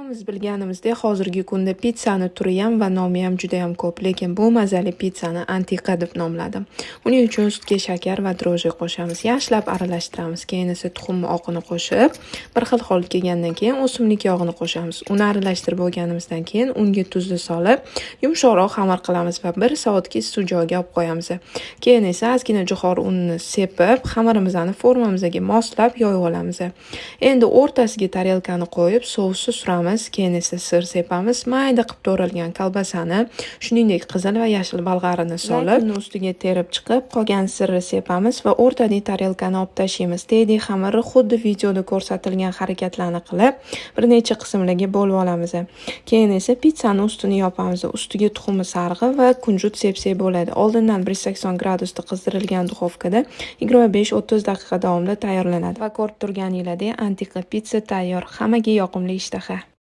Hammamiz bilganimizdek, hozirgi kunda pitssani turiyam va nomiyam judayam ko'p, lekin bu mazali pitssani antiqa deb nomladim. Uning uchun sutga shakar va drojji qo'shamiz, yaxshilab aralashtiramiz. Keyin esa tuxum oqini qo'shib, bir xil holga kelgandan keyin o'simlik yog'ini qo'shamiz. Uni aralashtirib bo'lganimizdan keyin unga tuzni solib, yumshoqroq xamir qilamiz va 1 soatga issiq joyga olib qo'yamiz. Keyin esa ozgina jo'xori unini sepib, xamirimizni formamizga moslab yoyib olamiz. Endi o'rtasiga tarelkani qo'yib, sousni suramiz, keyin esa sir sepamiz, mayda qilib to'ralgan kolbasani, shuningdek qizil va yashil bolg'arini solib, uni ustiga terib chiqib, qolgan sirni sepamiz va o'rtadagi tarelkani olib tashlaymiz. Tagidagi xamirni xuddi videoda ko'rsatilgan harakatlarni qilib, bir necha qismlarga bo'lib olamiz. Keyin esa pitssani ustini yopamiz. Ustiga tuxumi sarig'i va kunjut sepsak bo'ladi. Oldindan 180 gradusda qizdirilgan duxovkada 25-30 daqiqa davomida tayyorlanadi. Va ko'rib turganinglardek antiqa pitssa tayyor. Hammaga yoqimli ishtaha.